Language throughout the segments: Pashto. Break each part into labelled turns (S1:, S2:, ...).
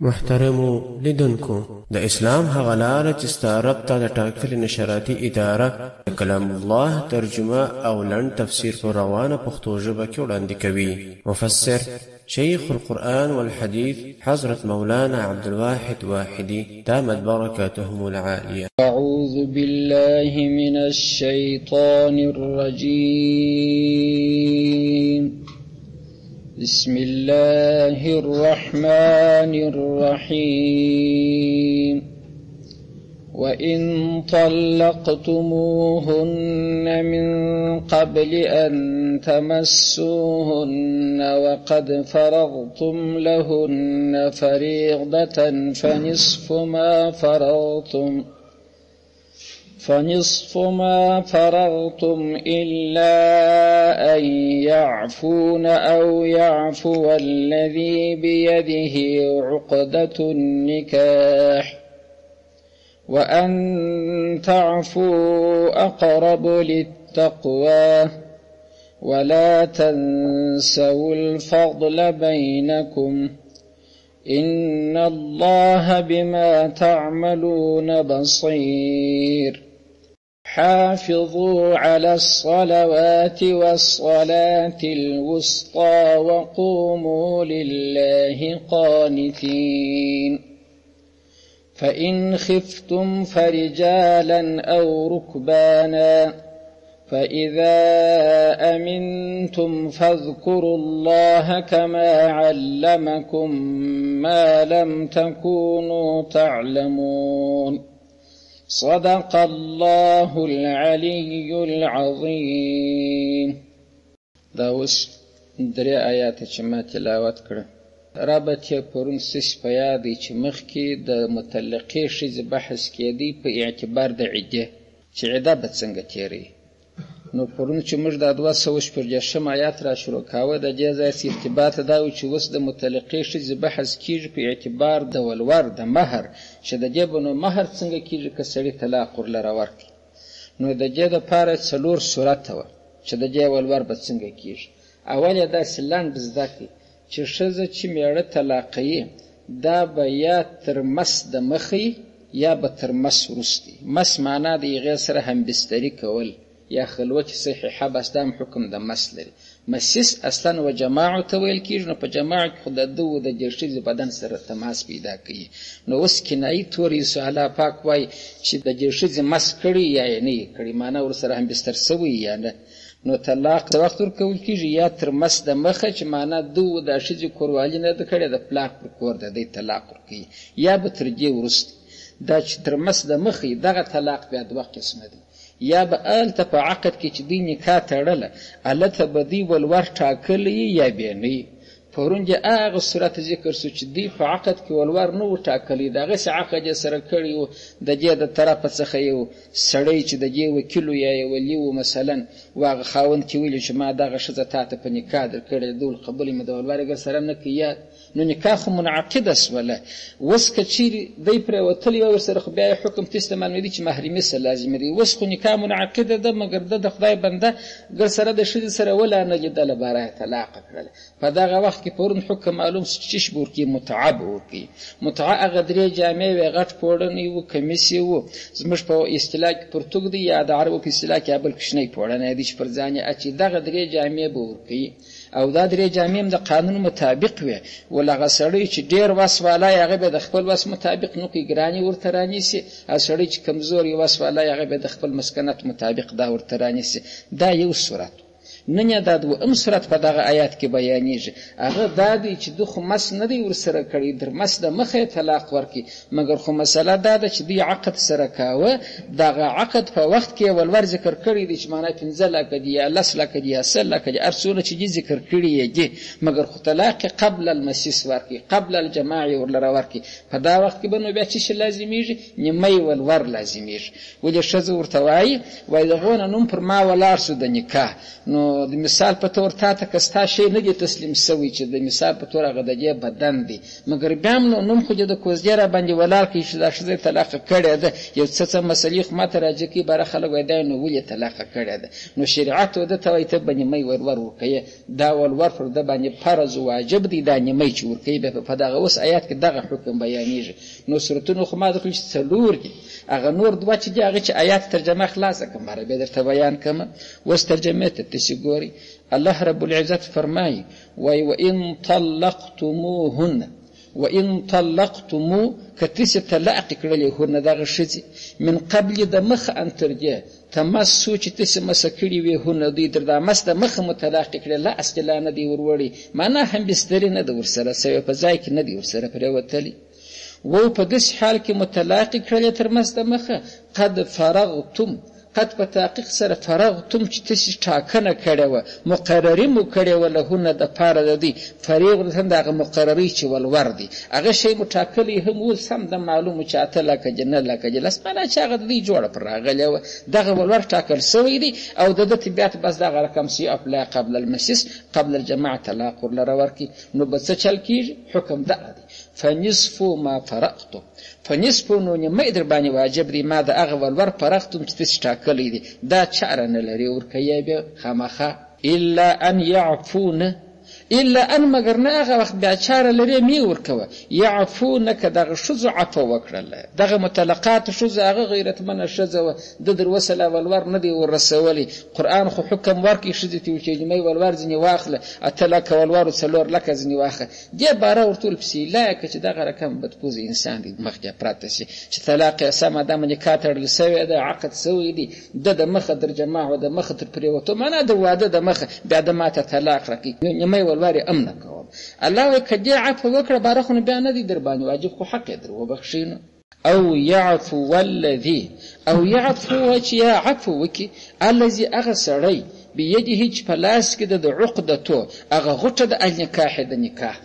S1: محترمو لیدونکو د اسلام هغه لاره چې ستا رب تا د ټاکلې نشراتي اداره د کلام الله ترجمه او لنډ تفسیر په روانه پښتو ژبه کې وړاندې کوي. مفسر شیخ القرآن والحدیث حضرت مولانا عبدالواحد واحدي دامت برکاتهم العالیه.
S2: أعوذ بالله من الشيطان الرجيم. بسم الله الرحمن الرحيم. وإن طلقتموهن من قبل أن تمسوهن وقد فرضتم لهن فريضة فنصف ما فرضتم إلا أن يعفون أو يعفو الذي بيده عقدة النكاح وأن تعفوا أقرب للتقوى ولا تنسوا الفضل بينكم إن الله بما تعملون بصير. حافظوا على الصلوات والصلاة الوسطى وقوموا لله قانتين. فإن خفتم فرجالا أو ركبانا فإذا أمنتم فاذكروا الله كما علمكم ما لم تكونوا تعلمون. صدق الله العلي العظيم. دا اوس درې آیات چې ما تلاوت کړه، ربط یې پرون څه په یاد دی چې مخکې د مطلقې ښځې بحث کېدی په اعتبار د عدې، چې عده به څنګه تېروي. نو پرون چې موږ دا 236 آیات را شروع کاوه، د دې ځای څخه ارتباط دا و چې اوس د مطلقې ښځې بحث کېږي په اعتبار د ولور د مهر، چې د دې به نو مهر څنګه کېږي که سړي طلاق ورلره ورکړي. نو د دې دپاره څلور صورته وه چې د دې ولور به څنګه کېږي. اول یې داسې لنډ زده کړي چې ښځه چې مېړه طلاقوي دا به یا تر مس د مخه یا به تر مس وروسته. مس معنا د هغې سره همبستري کول یا خلوت صحیحه، بس دا هم حکم د مس لري. مسیس اصلا و جماعو ته ویل کېږي، نو په جماعو کې خو د ده و د دې ښځې بدن سره تماس پیدا کوي. نو اوس کنایي توري الله پاک وایي چې د دې ښځې مس کړي یا یې نه یې کړي، معنا ورسره همبستر سوی یا نه. نو طلاق د وخت ورکول کېږي یا تر مس د مخه، چې معنا ده و د ښځې کوروالي نه ده کړې، د پلار پر کور ده دی طلاق ورکوي، یا به تر دې وروسته. دا چې تر مس د مخه دغه طلاق بیا دوه قسمه دی. یا به هلته په عقد کې چې دوی نکاح تړله هلته به دوی ولور ټاکلی یا بیا نه وي. پرون دې هغه صورت ذکر سو چې دوی په عقد کې ولور نه و ټاکلی، دغسې عقد یې سره کړی و، د دې د طرفه څخه یو سړی چې د دې وکیل یا یې ولي و مثلا، و هغه خاوند کې ویلي چې ما دغه ښځه تا ته په نکاح درکړې، دول قبول مې د ولور یې سره نه کوي. نو نکاح خو منعقده سوله. اوس که چیرې دی پرې وتلی وای ورسره، خو بیا یې حکم تیسته معلومېدی چې محرمي سره لازمي دی. اوس خو نکاح منعقده ده، مګر ده د خدای بنده ګر سره د ښځې سره ولا نه لیدله، باره یې طلاقه کړله. په دغه وخت کې پرون حکم معلوم سو چې چیش به ورکوي، متعه به ورکوي. متعه هغه درې جامې وې، غټ پوړنی و، کمیس یې و، زموږ په اصطلاح کې پرتوګ دی یا د عربو په اصطلاح کې بل کوچنی پوړنی دی چې پر ځان یې اچي. دغه درې جامې به ورکوي او دا درې جامې هم د قانون مطابق وې. ول هغه سړی چې ډېر وس والا یې هغه به د خپل وس مطابق نو کوي، ګراني ورته رانیسي، او سړی چې کمزوری وس والا یې هغه به د خپل مسکنت مطابق دا ورته رانیسي. دا یو صورت. نن یې دا دوهم صورت په دغه آیات کې بیانېږي. هغه دا دی چې ده خو مس نه دی ورسره کړی، تر مس د مخه یې طلاق ورکړي، مګر خو مسله دا ده چې دوی عقد سره کاوه، دغه عقد په وخت کې یې ولور ذکر کړی دی چې معنا 5 لکه دي یا 10 لکه دي یا 100 لکه دي، هر څونه چې دي ذکر کړي یې دي، مګر خو طلاق یې قبل المسیس ورکړي، قبل الجماع یې ورلره ورکړي. په دا وخت کې به نو بیا څه شي لازمېږي؟ نیمه یې ولور لازمېږي. ولې ښځه ورته وایي، وایي دغو نه نوم پر ما ولاړ سو د نکاح، نو د مثال په تور تا ته که ستا شی نه دی تسلیم سوی چې د مثال په تور هغه د دې بدن دی، مګر بیا هم نو نوم خو دې د کوزدې را باندې ولاړ کړي چې دا ښځه یې طلاقه کړې ده، یو څه څه مسلې خو ماته راجع کوي، باره خلک وایي دا یې نو ولې طلاقه کړې ده؟ نو شریعت و ده ته وایي ته به نیمۍ ولور ورکوې، دا ولور پر ده باندې فرض و واجب دی، دا نیمۍ چې ورکوي بیا په دغه اوس آیات کې دغه حکم بیانېږي. نو صورتونو خو ما درته چې څلور دي، هغه نور دوه چې دي هغه چې آیات ترجمه خلاصه کړم باره بیا درته بیان کړم. اوس ترجمې ته تاسې ګورئ، الله رب العزت فرمایي وایي وان طلقتموهن، وان طلقتمو که تاسې طلاقې کړلې هن دغه ښځې من قبل د مخه ان تر دې تمسو چې تاسې مسه کړي وي هن دوی تر دا مس د مخه مو طلاقې کړې، لاس دې لا نه دی وروړی، معنا هم بستري نه ده ورسره سوې، په ځای کې نه دی ورسره پرېوتلی وو، په داسې حال کې مو طلاقې کړلې تر مس د مخه، قد فرغتم، قد په تحقیق سره فرغتم چې تاسې ټاکنه کړې وه، مقرري مو کړې وه لهونه دپاره د دوی، فریغ هم د هغه مقرري چې ولور دی هغه شی مو ټاکلی هم و، سم د معلوم چې 8 لکه دي 9 لکه دي لس، معنا چې هغه د دوی جوړه پر راغلې وه، دغه ولور ټاکل سوی دی او د ده طبیعت بس دغه رقم سي افلا قبل المسیس قبل الجماع طلاق ورلره ورکړي، نو به څه چل کېږي؟ حکم دغه دی فنصف ما فرقتم، فنصف نو نیمه در باندې واجب دی، ما د هغه ولور فرقتم چې تاسې ټاکلی دی، دا چاره نه لري ورکوې بیا خامخا، الا ان یعفونه، الا ان مګر نه هغه وخت بیا چاره لرې مې ورکوه، یعفونه که دغه ښځو عفو وکړله، دغه مطلقات ښځو هغه غیرتمنه ښځه وه، ده در اوسه لا ولور نه دی وررسولی، قرآن خو حکم ورکړي ښځې ته چې نیمه ولور ځینې واخله، 8 لکه ولور 4 لکه ځینې واخله، دې باره ورته ویل پسې لایقه چې دغه رقم بدپوزه انسان دی مخ دې پرته شي چې طلاق یې سمه ده، نکاح تړل سوې ده، عقد سوی دی، ده د مخه در جماع و د مخه تر پرېوتو، معنا د واده د مخه بیا ده ماته طلاق راکړي، نیمه ولور یې هم نه کوم. الله وایي که دې عفو وکړه باره خو نو بیا نه دی در باندې واجب، خو حق یې در وبخښي نو. او يعفو الذي، او يعفو چې یا عفو وکړي الذي هغه سړی بيده چې په لاس کې د عقدتو هغه غوټه د النکاح د نکاح،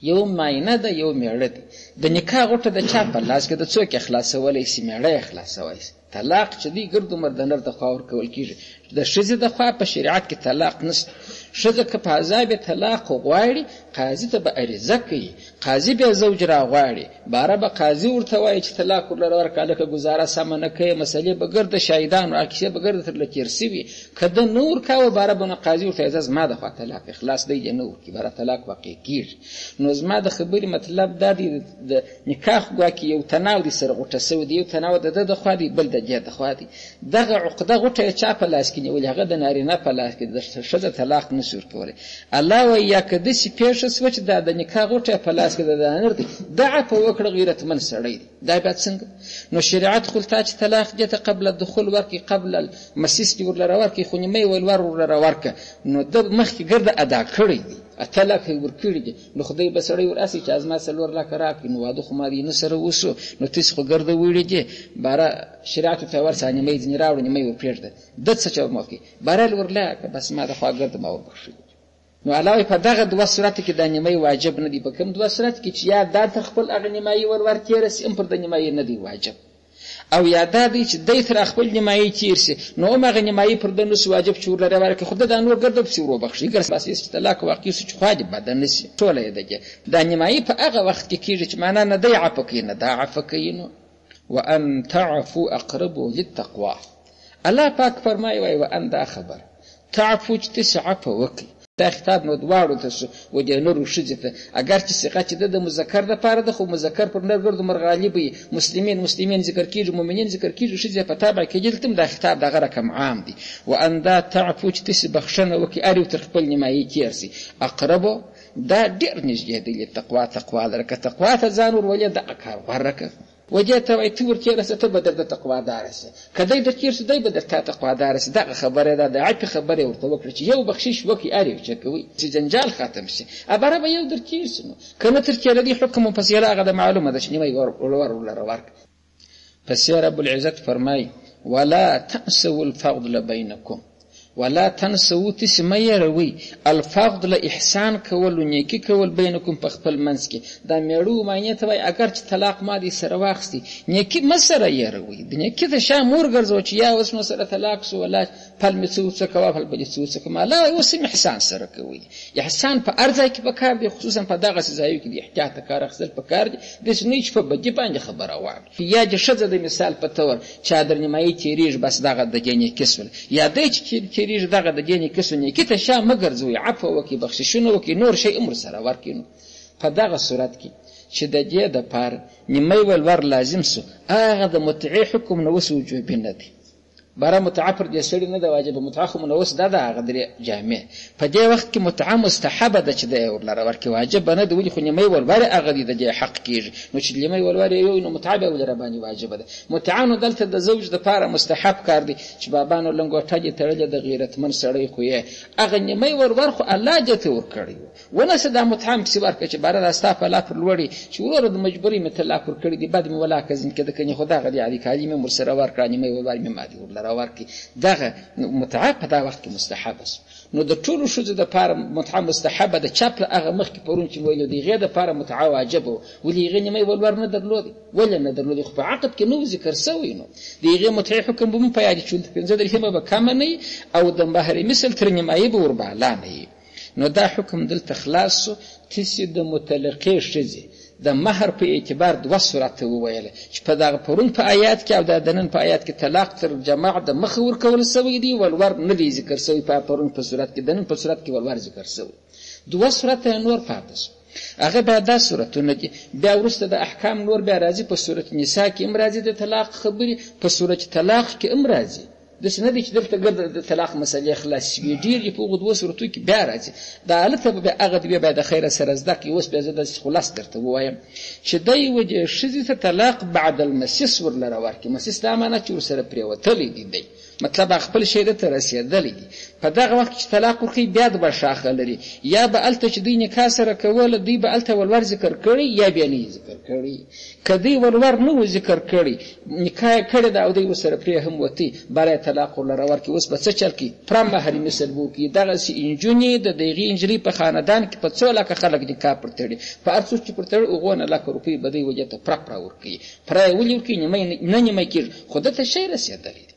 S2: یو ماینه ده یو میړه دی، د نکاح غوټه د چا په لاس کې ده، څوک یې خلاصولی سي؟ میړه یې خلاصولی سي. طلاق چې دی ګرد عمر د نر د خوا ورکول کېږي، د ښځې د خوا په شریعت کې طلاق نشته. ښځه که په عذاب طلاق غواړي قاضي ته به عریضه کوي، قاضي بیا زوج راغواړي، باره به قاضي ورته وایي چې طلاق ورلره ورکړه، هلکه ګزاره سمه نه کوې، مسلې به ګرده شاهدانو کیسې به ګرده ترله تېر سوي، که ده نه ورکاوه باره به نو قاضي ورته وایي ځه زما د خوا طلاق اخلاص دی دې نه ورکړي، باره طلاق واقع کېږي. نو زما د خبرې مطلب دا دی د نکاح ګواکې یو تناو دی سره غوټه سوی دی، یو تناو د ده د خوا دی بل د دې د خوا دی، دغه عقده غوټه یې چا په لاس کې نیولې؟ هغه د نارینه په لاس کې، د ښځه طلاق نه شي ورکولی. الله وایي یا که داسې پېښه سوه چې دا د نکاح غوټه یې په لاس کې د نر دی، دا عفو وکړه غیرتمن سړی دی، دا بیا څنګه؟ نو شریعت خو تا چې طلاق دې ته قبل الدخول ورکړي، قبل المسیس کې ورلره ورکړي، خو نیمه یې ولور ورلره ورکړه، نو ده مخکې ګرده ادا کړی دی، 8 لکه یې ورکړي دي، نو خدای به سړی ور اسي چې زما 4 لکه راکړي، نو واده خو ما دې نه سره وسو، نو تاسې خو ګرده وړي دي، باره شریعت ته ورسه نیمه یې ځینې راوړه نیمه یې ورپرېږده، ده څه چل وکړي؟ باره یې ورلاکه بس ما د خوا ګرده ما وبخښي. نو الله وایي په دغه دوه صورت کې دا نیمه واجب نه دی، په کوم دوه صورت کې چې یا دا تر خپل هغه نیمایي ولور تېره سي هم پر د نیمایي نه دی واجب، او یا دا دی چې دی تر خپل نیمایي تېر سي نو هم هغه نیمایي پر ده نه سي واجب چې ورلره ورکړي، خو ده دا نور ګرده پسې وروبخښي، ګر بس چې طلاق واقع سي چې خوا دې بده نه سي، ټوله یې ده. دا نیمایي په هغه وخت کې کېږي چې معنا نه دی عفو کوي نه دا عفو کوي. نو وان تعفو اقرب للتقوا، الله پاک فرمایي وایي وان دا خبره تعفو چې تاسې عفو وکړئ، دا خطاب نو دواړو ته سو و دې نرو ښځې ته، اګر چې صیغه چې ده د مذکر دپاره ده، خو مذکر پر نر ګرد عمر غالب وي، مسلمین مسلمین ذکر کېږي، مؤمنین ذکر کېږي، ښځې په تابع کې دلته هم دا خطاب دغه رقم عام دی. وان دا تعفو چې تاسې بخښنه وکړئ هر یو تر خپل نیمایي تېر سي، اقربو دا ډېر نږدې دی لتقوا، تقوا لره، که تقوا ته ځان ورولې دغه کار غوره که و دې ته وایي ته ورتېره سه ته به درته تقواداره سې، که دی در تېر سو دی به درته تقواداره سي. دغه خبره ده، د عفې خبره یې ورته وکړه چې یو بخشش وکړي هر یو چې کوي چې جنجال ختم شي، ابره به یو در تېر سي، نو که نه تر تېره دی حکم مو پسې راغه ده معلومه ده چې نیمه یې ولور ورلره ورکړه. پسې رب العزت فرمایي ولا تنسوا الفضل بینکم، ولا تنسو تاسې مه هېروئ الفضل احسان کول او نیکي کول بینکم په خپل منځ کې. دا مېړه و ماینې ته وایي اګر چې طلاق ما دې سره واخیستی، نیکي مه سره هېروئ. د نیکي ته شا مور ګرځوه چې یا اوس مو سره طلاق شو، ولا پل مې څه وڅه کوه، پل به دې څه وڅه کوه. الله وایي اوس هم احسان سره کوئ. احسان په هر ځای کې پکار دی، خصوصا په دغسې ځایو کې د احتیاط کار اخیستل پکار دي، داسې نه چې په بدي باندې خبره واوړي. یا د ښځه د مثال په طور چادر نیمایي تېرېږي، بس دغه د دې نیکي سوله، یا دی چې تېرېږي دغه د دې نیکي سوله. نیکي ته شا مه ګرځوئ، عفوه وکړئ، بخششونه وکړئ، نور شی هم ورسره ورکړئ. نو په دغه صورت کې چې د دې دپاره نیمه ولور لازم سو، هغه د متعې حکم نه اوس وجوبي نه دی. باره متعه پر دې سړي نه ده واجبه، متعه خو منوس ده د هغه درې جامې. په دې وخت کې متعه مستحبه ده چې دی یې ورلره ورکړي، واجبه نه ده، ولې خو نیمه ولور یې هغه دی د دې حق کېږي. نو چې نیمه ولور یې یو، نو متعه بیا ولې راباندې واجبه ده؟ متعه نو دلته د زوج دپاره مستحب کار دی چې بابا نو لنګوټه دې تړلې ده، غیرتمن سړی خو یې، هغه نیمه ولور خو الله دې ته ورکړی و، ونه څه دا متعه هم پسې ورکړه چې باره دا ستا په لاک پر لوړې چې وروره د مجبورۍ مې ته لاک ورکړی دی، بد مې ولاکه ځین کېده کنې، خو دغه دې عادي کالي مې ورسره ورکړه، نیمه ولور مې ما دې ورلره ورکړي. دغه متعه په دا وخت کې مستحبه سو. نو د ټولو ښځو دپاره متعه مستحبه ده. چا پر هغه مخکې پرون چې ویلو د هغې دپاره متعه واجبه وه، ولې هغې نیمه ولور نه درلودی؟ ولې نه درلودی؟ خو په عقد کې نه و ذکر سوی. نو د هغې متعې حکم به مو په یاد چې 5 درهمه به کمه نه وي او د مهر مثل تر نیمایي به وربالا نه وي. نو دا حکم دلته خلاص سو. تاسې د مطلقې ښځې د مهر په اعتبار دوه صورته وویله چې په دغه پرون په آیات کې او دا د نن په آیات کې طلاق تر جماع د مخه ورکول سوی دی، ولور نه دی ذکر سوی په پرون په صورت کې، د نن په صورت کې ولور ذکر سوی. دوه صورته نور پاتې سو، هغه بیا دا صورتونه دي. بیا وروسته د احکام نور بیا راځي، په سورت نساء کې هم راځي د طلاق خبرې، په سورت طلاق کې هم راځي. داسې نه دی چې دلته ګرده د طلاق مسئلې خلاصې شوي، ډېر دي په هغو دوو صورتو کې بیا راځي. دا هلته به بیا هغه دوې بیا د خیره سره زده کړي. اوس بیا زه داسې خلاص درته ووایم چې دی و دې ښځې ته طلاق بعد المسیس ورلره ورکړي. مسیس دا معنا چې ورسره پرېوتلی دی، دی مطلب هغه خپل شی ده ته رسېدلی دی. په دغه وخت کې چې طلاق ورکوي بیا دوه شاخه لري، یا به هلته چې دوی نکاح سره کوله دوی به هلته ولور ذکر کړی یا بیا نه یې ذکر کړی. که دوی ولور نه و ذکر کړی، نکاح یې کړې ده او دوی ورسره پرې هم وتی، بله یې طلاق ورلره ورکړي. اوس به څه چل کوي؟ پره مهر مثل به وکړي. دغسې نجونې د دغې نجلۍ په خاندان کې په څو لکه خلک نکاح پر تړي، په هر څوک چې پر تړي هغو نه لکه روپۍ به دوی وجې ته پره پره ورکوي. پره یې ولې ورکوي؟ نیمه نه نیمه کېږي، خو ده ته شی رسېدلی دی.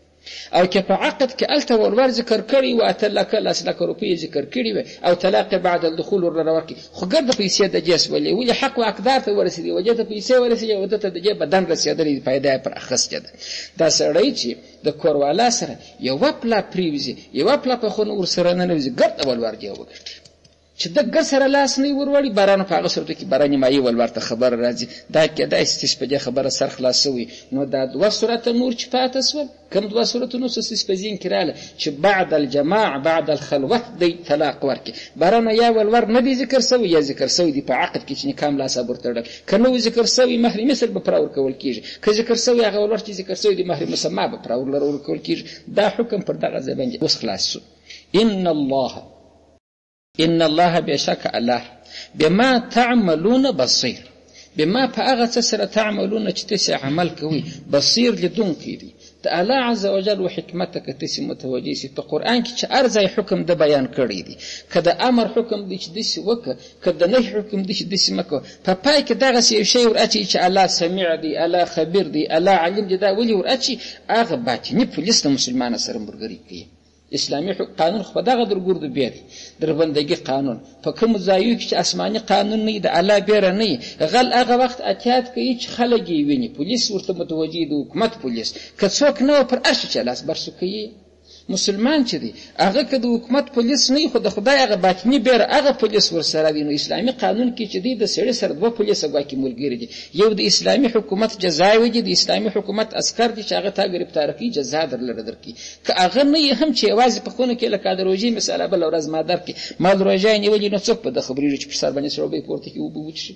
S2: او که په عقد کې هلته ولور ذکر کړی و، 8 لکه 10 لکه روپۍ یې ذکر کړي وې او طلاق یې بعد الدخول ورله ورکړي، خو ګرده پیسې د دې سولې، ولې حق واکدار ته ورسېدې، وجې ته پیسې ورسېدې او ده ته د دې بدن رسېدلی دی، فایده یې پر اخیستې ده. دا سړی چې د کوروالا سره یوه پلا پرېوځي، یوه پلا په خونه ورسره ننوځي، ګرده ولور دې وګټي. چې د ګه سره لاس نه وروړي، باران په هغه صورت کې باره نیمایي ولور ته خبره راځي. دا کېدای شي چې په دې خبره سر خلاص شوی. نو دا دوه صورته نور چې پاته سول، کوم دوه صورتونه څه څه په ذهن کې راغله چې بعد الجماع بعد الخلوت دی طلاق ورکړي. باره نو یا ولور نه دی ذکر شوی یا ذکر شوی دی په عقد کې چې نکاح لاس ورتړل. که نه ذکر شوی مهر مثل به پر ورکول کېږي، که ذکر شوی هغه ولور چې ذکر شوی دی مهر مسما به پر ورکول کېږي. دا حکم پر دغه ځای باندې اوس خلاص شو. ان الله ان الله بېشکه الله بما تعملون بصیر، بما په هغه څه سره تعملون چې تاسې عمل کوئ، بصیر لیدونکی دی. د الله عز وجل و حکمت ته که تاسې متوجه شئ، په قرآن کې چې هر ځای حکم ده بیان کړی دی، که د امر حکم دی چې داسې وکړه، که د نهي حکم دی چې داسې مه کوه، په پای کې دغسې یو شی ور اچوي چې الله سمیع دی، الله خبیر دی، الله علیم دی. دا ولې ور اچوي؟ هغه باطني پولیس د مسلمانه سره ملګری کوي. اسلامي قانون خو په دغه درګردو بیا دی، دربندګي قانون په کومو ځایو کې چې آسماني قانون نه وي، د الله بیره نه وي، غل هغه وخت احتیاط کوي چې خلک یې ویني، پولیس ورته متوجه د حکومت پولیس، که څوک نه وه پر هر شي چې لاس برسو کوي. مسلمان چې دی هغه که د حکومت پولیس نه وي، خو د خدای هغه باطني بیره هغه پولیس ورسره وي. نو اسلامي قانون کې چې دی د سړي سره دوه پولیسه ګواکې ملګري دي، یو د اسلامي حکومت جزاوې دي، د اسلامي حکومت عسکر دي چې هغه تا ګرفتار کوي، جزا درلره درکوي. که هغه نه وي هم چې یوازې په خونه کې لکه د روژې مسله بله ورځ ما درکړي، ما د روژه یې نیولې، نو څوک به د خبرېږي چې پر سر باندې سړوبی پورته کړي اوبه وڅښي؟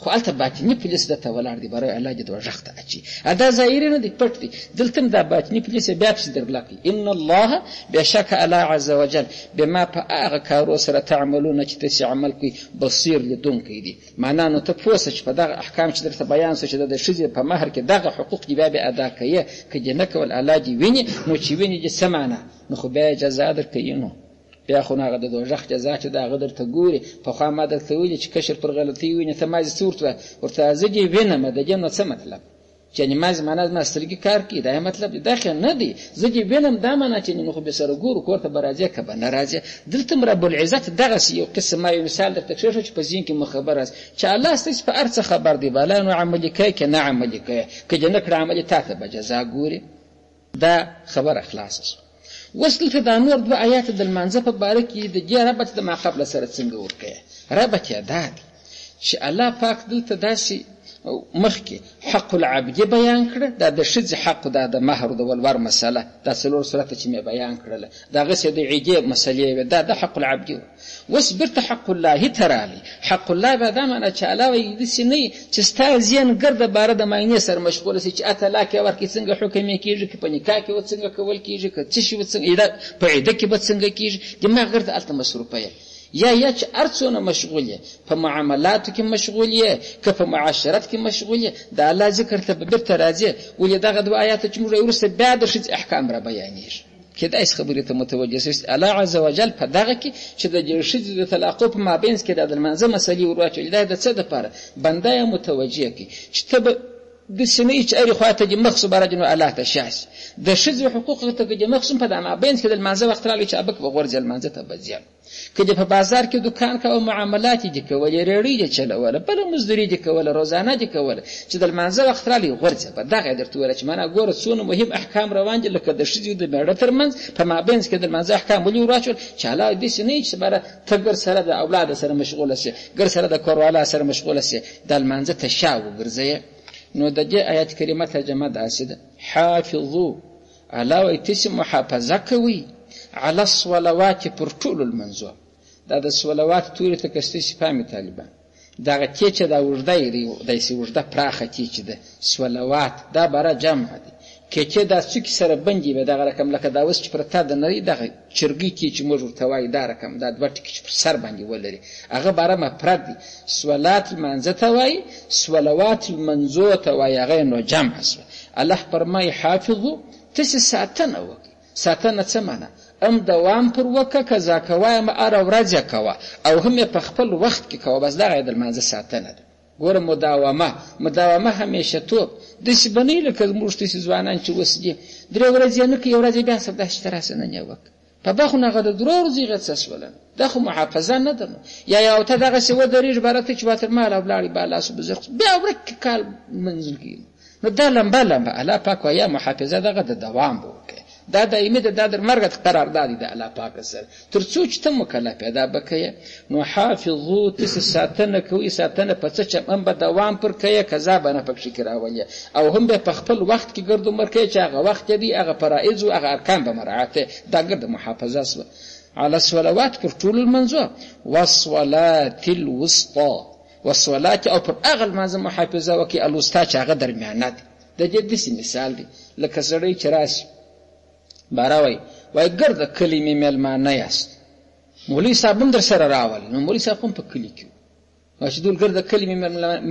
S2: خو هلته باطني پولیس درته ولاړ دي، برای الله دې دوږخ ته اچي. دا ظاهري نه دی، پټ دی. دلته هم دا باطني پولیس یې بیا پسې درغله کوي. ان الله بېشکه الله عز وجل بما په هغه کارو سره تعملون چې تاسې عمل کوئ بصیر لیدونکی دی. معنا نو ته پوه سه چې په دغه احکام چې درته بیان سو چې د ښځې په مهر کې دغه حقوق دې بیا بیا ادا کوې، که دې نه کول الله دې ویني، نو چې ویني دې څه معنا؟ نو خو بیا یې جزا درکوي. نو بیا خو نو هغه د دوږخ جزا چې د هغه درته ګوري. پخوا ما درته ویلي چې کشر پر غلطۍ ویني، ته مازې څه ورته وایې؟ ورته زه دې وینم، د دې نو څه مطلب؟ چې یعنې مازې معنا زما سترګې کار کوي، دا یې مطلب دی؟ دا خو نه دی. زه دې وینم دا معنا چې نو خو به سره ګورو، کور ته به راځې که به نه راځې. دلته هم رب العزت دغسې یو قسم ما یو مثال درته کښېښود چې په ذهن کې مو خبر راسي چې الله ستاسې په هر څه خبر دی، بالا نو عملي کوې که نه عملي کوې، که دې نه کړه عملي تا ته به جزا ګوري. دا خبره خلاصه شوه. اوس دلته دا نور دوه آیات د لمانځه په باره کې د دې ربط د ماقبل سره څنګه ورکوي؟ ربط یې دا دی چې الله پاک دلته داسې مخکې حق العبد بیان کړه، دا د ښځې حق، دا د مهر د ولور مسله، دا څلور صورته چې مې بیان کړله، د هغسې د عیدې مسلې وې، دا د حق العبد وه. اوس بیرته حق الله ته راغی. حق الله بیا دا معنا چې الله وایي داسې نه وي چې ستا ذهن ګرده باره د معاینې سره مشغوله سي چې طلاق یې ورکړي څنګه حکم یې کېږي، که په نکاح کې به څنګه کول کېږي، که څه شي به څنګه، په عده کې به څنګه کېږي، دماغ ګرده هلته مصروفه یې. یا چې هر څونه مشغول یې، په معاملاتو کې مشغول یې، که په معاشرت کې مشغول یې، د الله ذکر ته به بیرته راځې. ولې دغه دوه آیاته چې موږ وروسته بیا د ښځې احکام را بیانېږي، کېدای شي خبرې ته متوجه شئ. الله عز وجل په دغه کې چې د دې ښځې د طلاقو په مابینځ کې دا د لمانځه مسلې ور واچولې، دا د څه دپاره؟ بنده یې متوجه کړي چې ته به داسې نه یې چې هرې خوا ته دې مخ سو باره دې نو الله ته شا سي. د ښځې حقوقو ته که دې مخ سوم په دا مابینځ کې د لمانځه وخت راغی چې ابک به غورځې لمانځه ته به ځې. که دې په بازار کې دوکان کاوه، معاملات دې کولې، رېړۍ دې چلوله، بله مزدوري دې کوله، روزانه دې کوله، چې د لمانځه وخت راغی غورځې به. دغه یې درته وویله چې معنا ګوره څونه مهم احکام روان دي، لکه د ښځې د مېړه تر منځ په مابینځ کې د لمانځه احکام ولې ورواچول چې الله داسې نه وي چې باره ته ګر سره د اولاده سره مشغوله سې، ګر سره د کوروالا سره مشغوله سې، د لمانځه ته شا وګرځوې. نو د دې آیت کریمه ترجمه داسې ده: حافظو، الله وایي تاسې محافظه کوئ علی الصلوات پر ټولو لمانځو. دا د صلوات توري ته که ستاسې پام وي طالبان، دغه تې چې دا اوږده یې دی، داسې اوږده پراخه تې چې ده صلوات، دا باره جمع دی. که چې دا څوکې سره بندې وي دغه رقم لکه دا اوس چې پرته د نری دغه چرګۍ تې چې موږ ورته وایو، دا رقم دا دوه ټکي چې پر سر باندې ولري هغه باره مفرد دی. صلات لمانځه ته وایي، صلوات لمانځو ته وایي، هغه یې نو جمع شوه. الله فرمایي حافظو، تاسې ساتنه وکړئ. ساتنه څه معنا؟ هم دوام پر وکړه، قضا کوه یې مه، هره ورځ یې کوه او هم یې په خپل وخت کې کوه، بس دغه یې د لمانځه ساتنه ده. ګوره مداومه، مداومه همیشه توب، داسې به نه وي لکه زموږ تاسې ځوانان چې اوس دي، درې ورځې یې نه کوي، یوه ورځ یې بیا سودا شي ته راسه نن یې وکړه. په بخو نه هغه د درو ورځو هغه څه شوله، دا خو محافظه نه ده. نو یا یو ته دغسې ودرېږي باره ته چې واتر مال او لاړې بالا سو بزرګ بیا ورک کال منزل کېږي. نو دا لمبه لمبه الله پاک وایي محافظه دغه د دوام به وکړي، دا دایمي ده، دا در مرګه قرارداد دی د الله پاک سره تر څو چې ته مکلف یې دا به کوې. نو حافظو، تاسې ساتنه کوئ، ساتنه په څه چې هم به دوام پر کوې، قضا به نه پکښې کې راولې او هم به په خپل وخت کې ګرد عمر کوې چې هغه وخت یې دی، هغه فرایض او هغه ارکان به مراعات، دا ګرد محافظه سوه. علی الصلوات پر ټولو لمانځو، والصلاة الوسطی، والصلاة او پر هغه لمانځه محافظه وکړئ، الوسطی چې هغه درمیانه دی. د دې داسې مثال دی لکه سړی چې راشي باره وایي، وایي ګرده کلي مې مېلمانه یاست، مولوي صاحب هم در سره راولي. نو مولوي صاحب هم په کلي کې و، چې دول ګرده کلي مې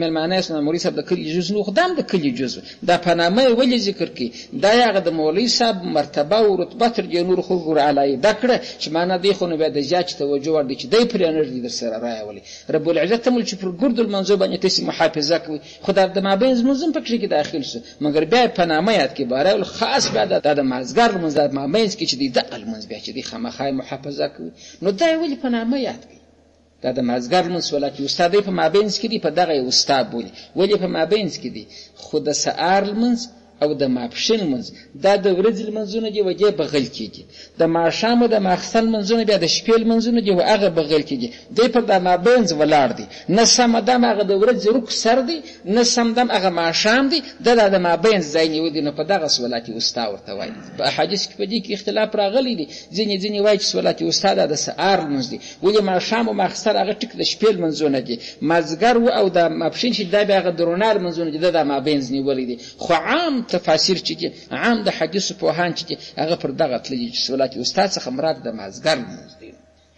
S2: مېلمانه یاست، نو مولوي صاحب د کلي جز نو، خو دا هم د کلي جز، دا په نامه یې ولې ذکر کړي؟ دا یې هغه د مولوي صاحب مرتبه او رتبه تر دې نورو خلکو ور علايده کړه چې معنا دی خو نو بیا د زیات چې توجه وړ دی چې دی پرې نه ږدي در سره راولي. رب العزت هم چې پر ګردو لمانځو باندې تاسې محافظه کوئ، خو دا د مابین لمونځ هم پکښې کې داخل شو، مګر بیا یې په نامه یاد کړي. بهرحال خاص بیا دا د مازدیګر لمونځ د مابینځ کې چې دی دغه لمونځ بیا چې دی خامخا یې محافظه کوي، نو دا یې ولې په نامه یاد کړي؟ دا د مازدیګر لمونځ صلات وسطی دی په مابینځ کې دی، په دغه یې وسطی بولي. ولې په مابینځ کې دی؟ خو د سهار لمونځ او د ماپښین لمونځ دا د ورځې لمونځونه دي، و دې بغل کېږي. د ماښام او د ماخستن لمونځونه بیا د شپې لمونځونه دي، و هغه بغل کېږي. دی پر دا مابینځ ولاړ دی، نه سمه دم هغه د ورځې رک سر دی، نه سم دم هغه ماښام دی، ده دا د مابینځ ځای نیولی دی. نو په دغه صلات وسطی ورته وایي. په احادیثو کې په دې کې اختلاف راغلی دی. ځینې وایي چې صلات وسطی دا د سهار لمونځ دی، ولې ماښام او ماخستن هغه ټیک د شپې لمونځونه دي، مازدیګر و او د ماپښین چې دا بیا هغه د رڼا لمونځونه دي، ده دا مابینځ نیولی دی. خو عام تفاسیر چې دي، عام د حدیثو پوهان چې دي، هغه پر دغه تللي چې صلات وسطی څخه مراد د مازدیګر لمونځ دی.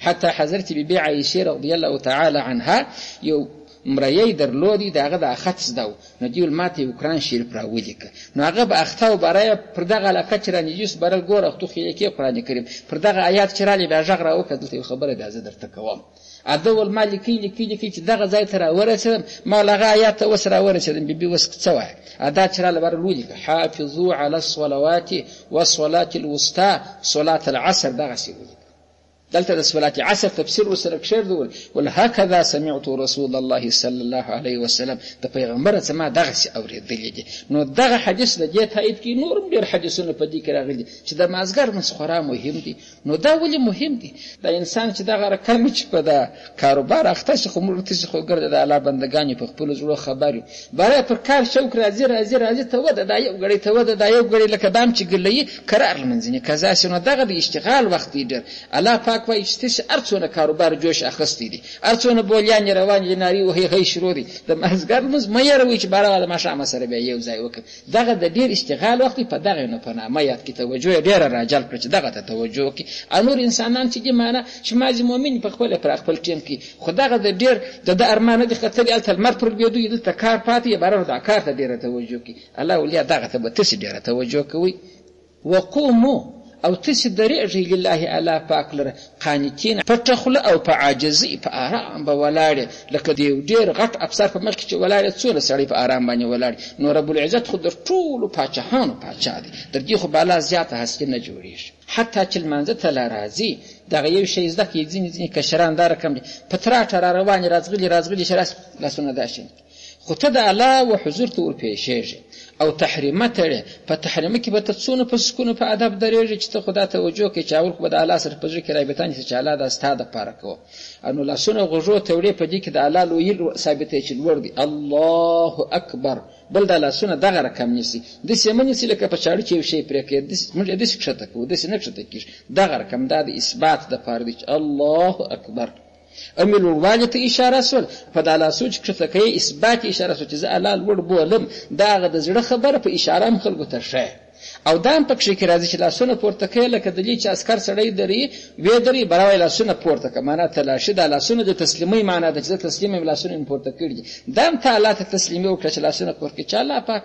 S2: حتی حضرت بی بی عایشې رضی الله تعالی عنها یو مریی درلودی، د هغه د اخت زده و، نو دې ویل ماته یو قرآن شریف راولیکه. نو هغه به اخته و باره پر دغه علاقه چې رانږدې سو، باره ګوره تو خو یې لیکې قرآن کریم، پر دغه آیات چې راغلی بیا غږ راوکړه، دلته یو خبره بیا زه درته کوم. اده ول ما لیکي لیکي لیکي چې دغه ځای ته راورسېدم، ما له هغه آیات ته اوس راورسېدم، بي بي اوس څه وایې؟ ادا چې راله باره ولیکه حافظو علی الصلوات والصلاة الوسطی صلاة العصر، دغسې ولیکه. دلته د صلات عصر تفسیر ورسره کښېږدول، ول هکذا سمعت رسول الله صلی الله علیه وسلم، د پیغمبر څخه ما دغسې اورېدلي دي. نو دغه حدیث د دې تایید کوي. نور هم ډېر حدیثونه په دې کې راغلي دي چې د مازدیګر لمونځ خورا مهم دی. نو دا ولې مهم دی؟ دا انسان چې دغه رقم چې په دا کاروبار اخته شي، خو موږ تاسې خو ګرده د الله بندګان یو، په خپلو زړو خبر یو، باره پر کار شوق راځي راځي راځي، ته وده دا یو ګړی، ته وده دا یو ګړی، لکه دام چې ګلوي کرار لمونځ نه قضا شي. نو دغه د اشتغال وخت دی ډېر. الله پاک وایي چې تاسې هر څونه کاروبار جوش اخیستی دی، هر څونه بولیان یې روان دي، نارې وهي هی شروع دی، د مازدیګر لمونځ مه یاروئ چې باره د ماښامه سره بیا یو ځای وکړم. دغه د ډېر اشتغال وخت دی، په دغه نو په نامه یاد کړي، توجه یې ډېره راجلب کړه چې دغه ته توجه وکړي. او نور انسانان چې دي، معنا چې مازې مؤمن په خپله پر خپل ټیم کې، خو دغه د ډېر د ده ارمان نه دی ختلی، هلته لمر پر لوېدو وي، دلته کار پاتې وي، باره دا کار ته ډېره توجه کړي. الله ولیا دغه ته به تاسې ډېره توجه کوئ. وقومو او تاسې درېږئ لله الله پاک لره قانتین، پټه خوله او په عاجزۍ په آرام به ولاړ یې، لکه د یو ډېر غټ افسر په مخ کې چې ولاړ یې، څونه سړی په آرام باندې ولاړ. نو رب العزت خو د ټولو پاچاهانو پاچا دی، تر دې خو بالا زیاته هستي نه جوړېږي. حتی چې لمانځه ته لا راځي، دغه یو شی زده کړي. ځینې کشران دا رقم دي، په تراټه را روان دي، راځغلي راځغلي چې راسي لاسونه داسې، خو ته د الله و حضور ته ورپېښېږې او تحریمه تړې. په تحریمه کې به ته څونه په سکون په ادب درېږې چې ته خدا توجه کوې چې اول خو به د الله سره په زړه کې رابطه نیسې چې الله دا ستا دپاره کوه. نو لاسونه غوږو ته وړې، په دې کې د الله لویي ثابتوي چې لوړ دی، الله اکبر. بل دا لاسونه دغه رقم نیسي، داسې یې مه نیسي لکه په چاړه چې یو شی پرې کوې، داسې موږ یې داسې کښته کوو، داسې نه کښته کېږي. دغه رقم دا د اثبات دپاره دی چې الله اکبر. امې لوړوالي ته اشاره سول، په دا لاسو چې کښته کوې اثبات یې اشاره سول چې زه الله لوړ بولم. دا هغه د زړه خبره په اشاره هم خلکو ته ښیې. او دا هم پکښې کې راځي چې لاسونه پورته کوې، لکه د دې چې عسکر سړی دري وې دري، بره وایي لاسونه پورته که، معنا تلاشي، دا لاسونه د تسلیمۍ معنا ده چې زه تسلیم یم، لاسونه مې پورته کړي دي. دا هم ته الله ته تسلیمي وکړه چې لاسونه پورته کړې چې الله پاک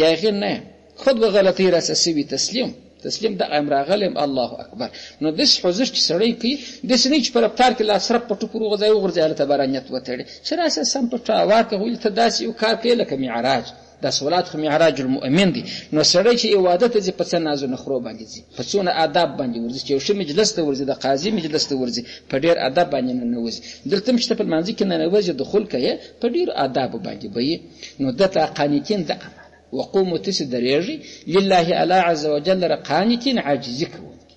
S2: یاغي نه یم، خود به غلطۍ راسه سوي، تسلیم تسلیم دغه یم راغلی یم، الله اکبر. نو داسې حضور چې سړی کوي، داسې نه چې په رفتار کې لاس رپ په ټوکر وغورځوي وغورځوي، هلته به نیت وتړي چې راسه سم په ټاوار که ولې ته داسې یو کار کوې لکه معراج. دا صلات خو معراج المؤمن دی. نو سړی چې یو واده ته ځي په څه نازو نخرو باندې ځي، په څونه آداب باندې ورځي، چې یو ښه مجلس ته ورځي، د قاضي مجلس ته ورځي، په ډېر ادب باندې ننوځي. دلته هم چې ته په لمانځه کې ننوځې دخول کوې، په ډېرو آدابو باندې به یې. نو دته قانتین د امانه وقومو تاسې درېږئ لله الله عز وجل لره قانتین، عاجزي کوونکي.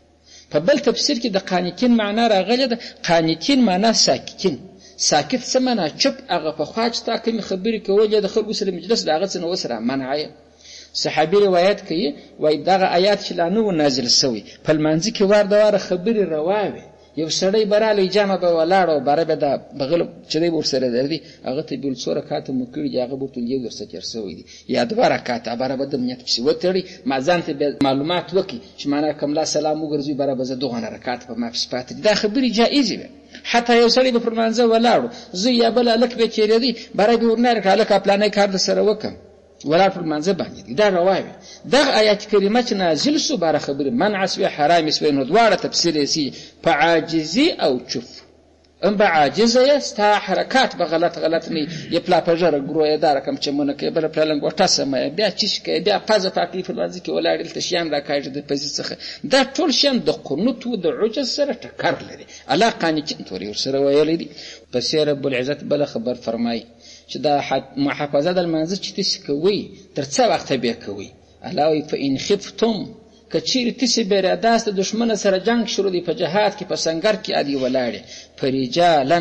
S2: په بل تفسیر کې د قانتین معنا راغلې ده، قانتین معنا ساکتین. ساکت څه معنا؟ چوپ. هغه پخوا چې تا کومې خبرې کولې د خلکو سره مجلس، د هغه څه نه اوس را منع یې. صحابي روایت کوي وایي دغه آیات چې لا نه و نازل سوی، په لمانځه کې وار د واره خبرې روا وې. یو سړی به رالی، جمع به ولاړ او باره به دا بغل چې دی به ورسره درځي، هغه ته به څو رکعاته مو کړي دي، هغه به ورته یو ورسره تېر سوی دی یا دوه رکعاته، باره به د نیت پسې وتړي، ما ځان ته بیا معلومات وکړي چې معنا که ملا سلام وګرځوي باره به زه دغونه رکعاته په ما پسې پاتې دي. دا خبرې جایزې وې. حتی یو سړی به پر لمانځه ولاړو، زوی یا بل هلک به تېرېدی، باره به ورنارې کړه، هلکه پلانی کار در سره وکړم، ولاړ پر لمانځه باندې دی. دا روا وي. دغه آیات کریمه چې نازل سو، باره خبرې منع سوې، حرامې سوې. نو دواړه تفسیر یې سي په عاجزي او چوف. هم به عاجزه یې، ستا حرکات به غلط غلط نه یې، پلا په ژره ګرو یې، دا رقم چمونه کوې، بله پلا لنګوټه سمه یې، بیا چیش کوې، بیا پزه پاکوي، په لمانځه کې ولاړ دلته شیان راکاږي د پزې څخه. دا ټول شیان د قنوت و د عجز سره ټکر لري. الله قانتین تورې ورسره ویلی دی. پسې رب العزت بله خبر فرمایي چې دا محافظه د لمانځه چې تاسې کوئ تر څه وخته به کوئ؟ الله وایي فان خفتم، که چیرې تاسې بېرېداست د دښمنه سره جنګ شروع دی، په جهاد کې په سنګر کې ادي ولاړې، فرجالا،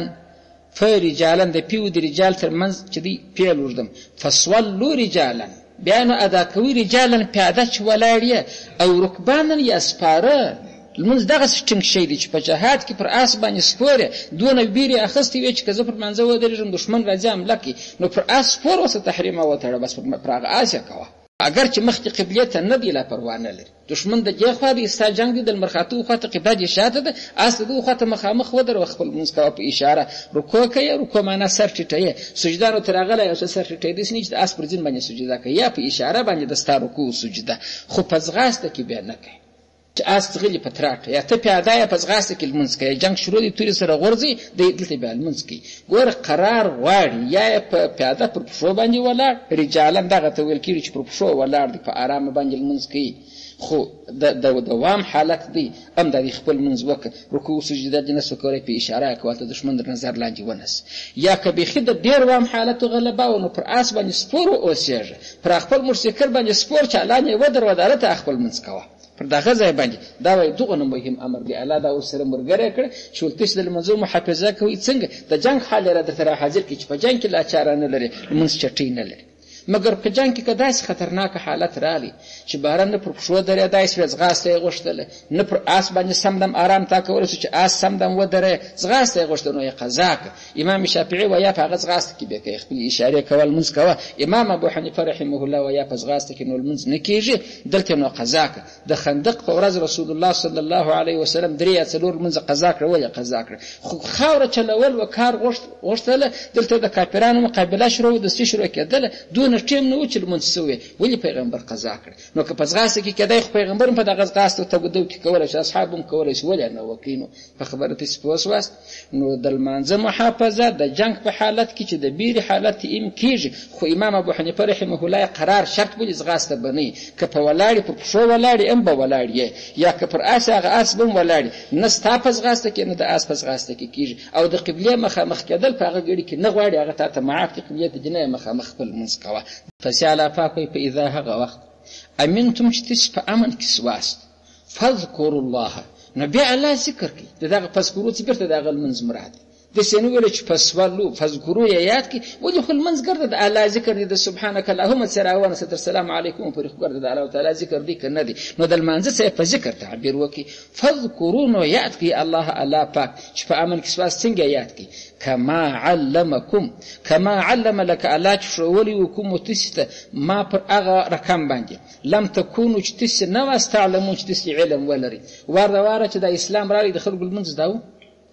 S2: فرجالا د پیو د رجال تر منځ چې دی فعل اوږدم، فصلو رجالا، بیا نو ادا کوي رجالا پیاده چې ولاړ یې، او رکبانا یا سپاره. لمونځ دغسې ټینګ شی دی چې په جهاد کې پر آس باندې سپور یې، دونه ویرې اخیستې وې چې که زه پر لمانځه ودرېږم دښمن راځي حمله کوي، نو پر آس سپور اوسه تحریمه وتړه، بس پر هغه آس یې کوه. اګر چې مخکې قبلې ته نه دی لا پروا نه لري، دښمن د دې خوا دی، ستا جنګ دی د لمر خاتو خوا ته، قبله دې شاته ده، آس د دغو خوا ته مخامخ ودروه، خپل لمونځ کوه په اشاره، رکوع کوې، رکوع معنا سر ټیټوې، سجده نو ته راغلی یو څه سر ټیټوې، داسې نه چې د آس پر زین باندې سجده کوې، یا په اشاره باندې د ستا رکوع سجده، خو په ځغاسته کې بیا نه کوې چې آس ځغلي په تراټه، یا ته پیاده یا په ځغاسته کې لمونځ کوې، جنګ شروع دی، تورې سره غورځي دی، دلته بیا لمونځ کوي. ګوره قرار غواړي، یا یې په پیاده پر پښو باندې ولاړ، رجالا دغه ته ویل کېږي چې پر پښو ولاړ دی، په آرامه باندې لمونځ کوي، خو د دوام حالت دی، هم دا دی خپل لمونځ وکړه، رکوع سجده دې نه سو کولی، په اشاره یې کوه، هلته دښمن در نظر لاندې ونسي. یا که بیخي د ډېر وام حالت غلبه وه، نو پر آس باندې سپور واوسېږه، پر خپل موټرسایکل باندې سپور چالان یې ودروه، دلته خپل لمونځ کوه پر دغه ځای باندې. دا وایي دغه مهم امر دی، الله دا ورسره ملګری کړ چې ورته د لمونځو محافظه کوي. څنګه د جنګ حال یې را درته را حاضر کړي چې په جنګ کې لا چاره نه لري، لمونځ چټۍ نه لري. مګر په جنګ کې که داسې خطرناک حالت راغی چې بهرن نه پر پښو درېدای سوې، ځغاسته یې غوښتله، نه پر آس باندې سم دم آرام تا کولی سو چې آس سم دم ودرې، ځغاسته یې غوښته، نو یې قضا کړه. امام شافعي وایي په هغه ځغاسته کې بیا کوي، خپلې اشارې کوه، لمونځ کوه. امام ابو حنیفه رحمه الله وایي په ځغاسته کې نو لمونځ نه کېږي، دلته نو قضا کړه. د خندق په ورځ رسول الله صلی الله علیه وسلم 3 یا 4 لمونځ قضا کړه. ولې قضا کړه؟ خو خاوره چلول و کار غوښتله، دلته د کافرانو مقابله شروع دستي شروع کېدله، دونه ټیم نه و چې لمونځ سوی، ولې پیغمبر قضا کړه؟ نو که په ځغاسته کې کېدای، خو پیغمبر هم په دغه ځغاسته تګودو کې کولی شو، اصحاب هم کولی شو، ولې نه وکړي؟ نو په خبره تاسې پوه سواست. نو د لمانځه محافظه د جنګ په حالت کې چې د بیرې حالت یې هم کېږي، خو امام ابو حنیفه رحمه الله قرار شرط بولي ځغاسته به نه وي، که په ولاړې پر پښو ولاړې هم به ولاړ یې، یا که پر آس هغه آس به هم ولاړ یې، نه ستا په ځغاسته کې نه د آس په ځغاسته کې کېږي. او د قبلې مخامخ کېدل په هغه ګړي کې نه غواړي، هغه تا ته معاف دي، قبلې ته دې نه مخامخ خپل لمونځ کوه. پسې الله پاک وایي په اذا هغه وخت امنتم چې تاسې په امن کې سواست، فاذکروا الله، نو بیا الله ذکر کوي. د دغه فاذکرو چې بېرته د هغه لمونځ مراد دی، داسې نه ویل چې فصلو فاذکرو یې یاد کړي، ولې خو لمونځ ګرده د الله ذکر دی، د سبحانک اللهم څه راونسه تر سلام علیکم پورې خو ګرده د الله تعالی ذکر دی که نه دی؟ نو د لمانځه څه په ذکر تعبیر وکړي، فاذکرو نو یاد کړي الله، الله پاک چې په امن کې سواست څنګه یاد کړي؟ کما علمکم، کما علم لک الله چې ښوولی و کوم تاسې ته ما پر هغه رقم باندې، لم تکونو چې تاسې نه واست تعلمون چې تاسې علم ولرئ. وار د واره چې دا اسلام راغی د خلکو لمونځ زده و،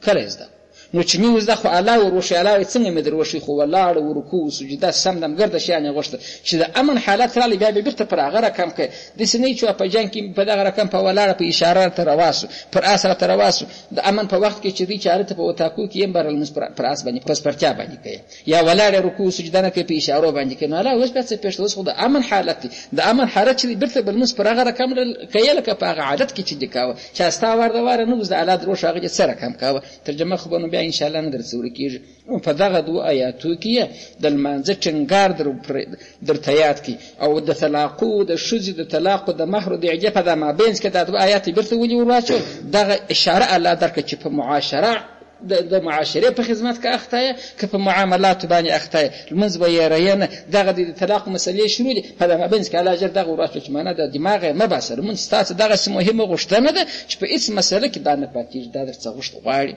S2: کله یې زده و؟ نو چې نیو زده خو الله ور وښیي، الله یې څنګه مې در وښیي، خو ولاړ و رکوع و سجده سم دم ګرده شیان یې غوښتل چې د امن حالت راغلی بیا به بېرته پر هغه رقم کوي. داسې نه چې په جنګ کې په دغه رقم په ولاړه په اشاره راته رواسو، پر آس راته رواسو. د امن په وخت کې چې دی چې هلته په اتاقو کې یم بهرحال لمونځ پر آس باندې په سپرتیا باندې کوي، یا ولاړ رکوع سجده نه کوي په اشارو باندې کوي. نو الله اوس بیا څه پېښ، اوس خو د امن حالت دی، د امن حالت چې دی بېرته به لمونځ پر هغه رقم کوي لکه په هغه عادت کې چې دې کاوه، چې ستا وار د واره نه اوس د الله دروښه هغه دې څه رقم کاوه. ترجمه خو به نو بیا انشاءالله نه درڅه ورکېږي. نو په دغه دوو آیاتو کې یې د لمانځه ټینګار درته یاد کړي، او د طلاقو د ښځې د طلاقو د مهرو د عدې په دا مابینځ کې دا دوه آیات یې بېرته ولې ورواچول؟ دغه اشاره الله درکړه چې په معاشره د معاشرې په خدمت کې اخته یې که په معاملاتو باندې اخته یې، لمونځ به یې رایې نه. دغه د طلاق مسلې شروع دي په دغه مابینځ کې الله ژر دغه ورواچول چې معنا د دماغ یې مه باسه، لمونځ ستاسو دغسې مهمه غوښتنه ده چې په هېڅ مسله کې دا نه پاتېږي، دا درڅه غوښت غواړي.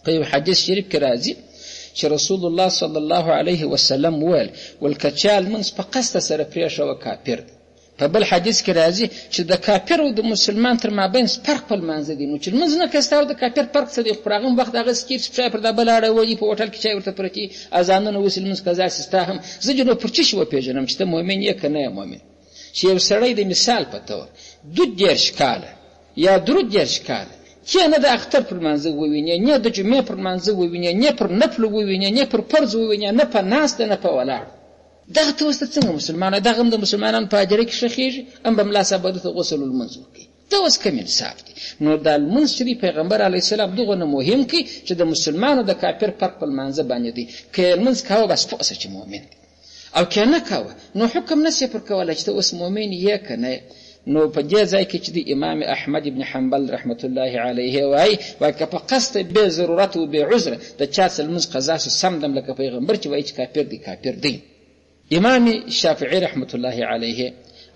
S2: په یو حدیث شریف کې راځي چې رسول الله صلی الله علیه وسلم وویل، ول که چا لمونځ په قصده سره پرېښوه کافر دی. په بل حدیث کې راځي چې د کافر او د مسلمان تر مابین فرق په لمانځه دی. نو چې لمونځ نه کوي ستا او د کافر فرق څه دی؟ خو پر هغه وخت هغه سکیر چې پښه یې پر دا بله اړولي، په هوټل کې چای ورته پرتې، اذانونه وسي، لمونځ قضا سي، ستا هم زه دې نو پر څه شي وپېژنم چې ته مؤمن یې که نه یې مؤمن؟ چې یو سړی د مثال په طور 32 کاله یا 33 کاله چې نه د اختر پر لمانځه وویني، نه د جمعې پر لمانځه وویني، نه پر نفلو وویني، نه پر فرض وویني، نه په ناسته نه په ولاړ، دغه ته اوس ته څنګه مسلمان؟ دغه هم د مسلمانانو په هدیره کې ښخېږي، هم به ملا صاحب به ته غسل لمونځ وکړي. دا اوس کوم انصاف دی؟ نو دا لمونځ چې دی پیغمبر علیه السلام دغونه مهم کړي چې د مسلمانو د کافر فرق په لمانځه باندې دی. که یې لمونځ کاوه بس پوه سه چې مؤمن دی. او که نه کاوه نو حکم نه شې پر کولی چې ته اوس مؤمن یې که نه یې. نو په دې ځای کې چې د امام احمد ابن حنبل رحمت الله علیه وایي، وایي که په قصد بې ضرورت و بې عذره د چا څه لمونځ قضا شو سم دم لکه پیغمبر چې وایي چې کافر دی کافر دی. امام شافعي رحمت الله علیه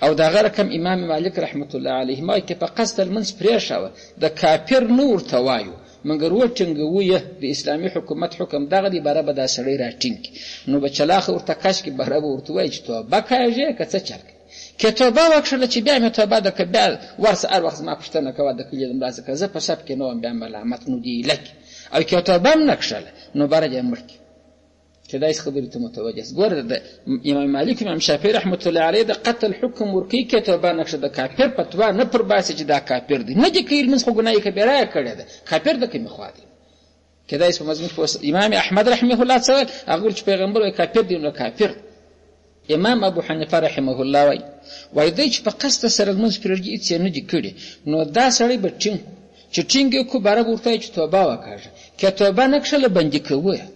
S2: او د هغه رقم امام مالک رحمت الله علیه ما که په قصد لمونځ پرېښاوه د کافر نه ورته وایو مګر وټینګوو یې د اسلامي حکومت حکم دغه دی باره به دا سړی راټینګ کړي نو به چلاخه ورته کش کړي باره به ورته ووایي چې توبه کاږې که څه چل کوې که توبه وکړله چې بیا مې توبه ده که بیا ورسه هر وخت زما پوښتنه کوه د کلي د ملا څخه زه په صف کې نه وم بیا ملامت نو دې ایله کړي او که توبه هم نه کښله نو باره دې مړ کړي چې داسې خبرې ته متوجه سي. ګوره د امام مالک امام شافعي رحمت الله علیه د قتل حکم ورکوي که توبه نه کړه د کافر فتوا نه پر باسي چې دا کافر دی نه دي کوي لمونځ خو ګناه کبیره یې کړې ده کافر د کومې خوا دی کېدای شي په مضمون کې امام احمد رحمه الله څه ویل هغه ویل چې پیغمبر وایي کافر دی نو کافر امام ابو حنیفه رحمه الله وایي وایي دی چې په قصد سره لمونځ پرېږدي هېڅ یې نه دي کړي نو دا سړی به ټینګ چې ټینګ یې کړو باره به ورته وایي چې توبه وکاږه که توبه نه کښله بندي کوو یې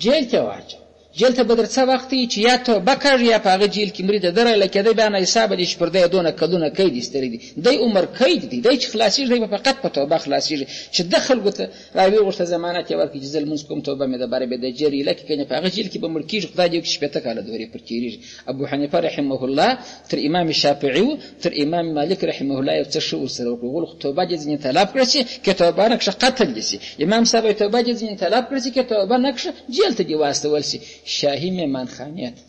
S2: جیل ته واچوه جیل ته به در څه وخت وي چې یا توبه کاږي یا په هغه جیل کې مري د ده راله کېده بیا نه حسابه دي چې پر دی دونه کلونه قید ایستلی دي دی عمر قید دی دی چې خلاصېږي دی به فقط په توبه خلاصېږي چې ده خلکو ته راویې غوښته ضمانت یې ورکړي چې زه لمونځ کوم توبه مې ده باره بیا د جیل ایله کې کنې په هغه جیل کې به مړ کېږي خدای دې وکړي 60 کاله دورې پر تېرېږي ابو حنیفه رحمه الله تر امام شافعي و تر امام مالک رحمه الله یو څه ښه ورسره وکړو غول خو توبه دې ځینې طلب کړه چې که توبه نه کښه قتل دې شي امام صاحب یې توبه دې ځینې طلب کړه چې که توبه نه کښه جیل ته دې واستول شي شاهي میمانخانې ته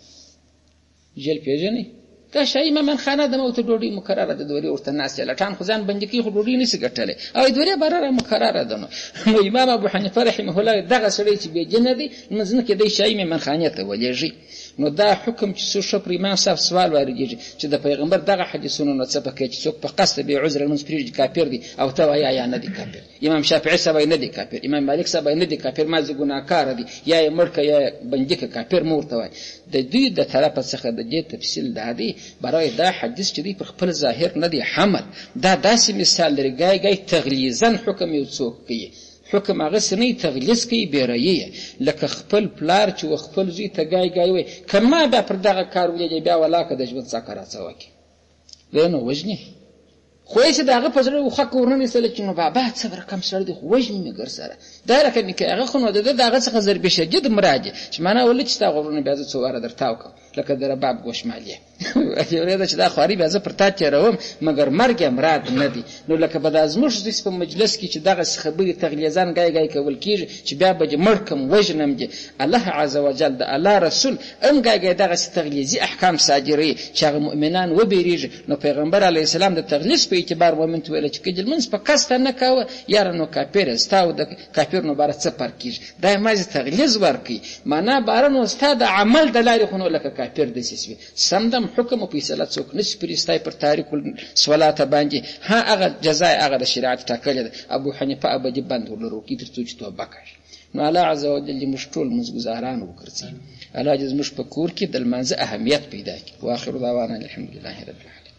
S2: جیل پېژنئ دا شاهي میمانخانه ده ورته ډوډۍ مکرره ده دورې ورته ناست دی لټان خو ځان بندي کوي خو ډوډۍ نشي ګټلی او دورې باره را مکرره ده نو نو امام ابو حنیفه رحمه الله دغه سړی چې بې دینه دی لمونځ نه کوي دی شاهي میمانخانې ته ولېږي نو دا حکم چې څه شو پر امام صاحب سوال واردېږي چې د پیغمبر دغه حدیثونو نه څه پکې چې څوک په قصد بې عذره لمونځ پرېږدي کافر دی او ته وایې یا نه دی کافر امام شافعي صاحب نه دی کافر امام مالک صاحب نه دی کافر ما ځي ګناهکار دی یا یې مړ که یا یې بندي که کافر مه ورته وایي د دوی د طرفه څخه د دې تفصیل دا دی برای دا حدیث چې دی پر خپل ظاهر نه دی حمل دا داسې مثال لري ګای ګای تغلیظا حکم یو څوک کوي حکم هغسې نه وي تغلیظ کوي بې رویه یې لکه خپل پلار چې و خپل زوی ته ګای ګای وایي که ما بیا پر دغه کار ولیدې بیا ولاکه د ژوند څکه راڅه وکړي دی نو وژني خو یې چې د هغه په زړه وخکه ورنه نیسله چې نو بابا څه رقم سړی دی خو وژني مې ګرسره دا رقم یې کوي هغه خو نو د ده د هغه څخه ضرب شدید مراد دی چې معنا ولې چې ستا غوږونه بیا زه څو واره در تاو کړم لکه د رباب ګوشمالې ورېده چې دا خواري بیا زه پر تا تېروم مګر مرګ یې مراد نه دی نو لکه به دا زموږ زوی په مجلس کې چې دغسې خبرې تغلیظان ګای ګای کول کېږي چې بیا به دې مړ کم وژنم دې الله عز وجل د الله رسول هم ګای ګای دغسې تغلیظي احکام صادروي چې هغه مؤمنان وبېرېږي نو پیغمبر علیه السلام د تغلیظ په اعتبار مؤمن ته ویل چې که دې لمونځ په قصده نه کاوه یاره نو کافر یې ستا او د کافر نو باره څه فرق کېږي دا یې مازې تغلیظ ورکوي معنا باره نو ستا د عمل د لارې خو نو لکه کافر داسې سوي سم دم حکم او فیصله څوک نشي پرې ستا پر تاریک الصلات باندې ها هغه جزا یې هغه د شریعت ټاکلې ده ابو حنیفه ابدي بند ورلره ورکوي تر څو چې توبه کوي نو الله عز وجل دې موږ ټول لمونځګزاران وګرځوي الله دې زموږ په کور کې د لمانځه اهمیت پیدا کړي واخر دعوانا الحمدلله رب العالمین.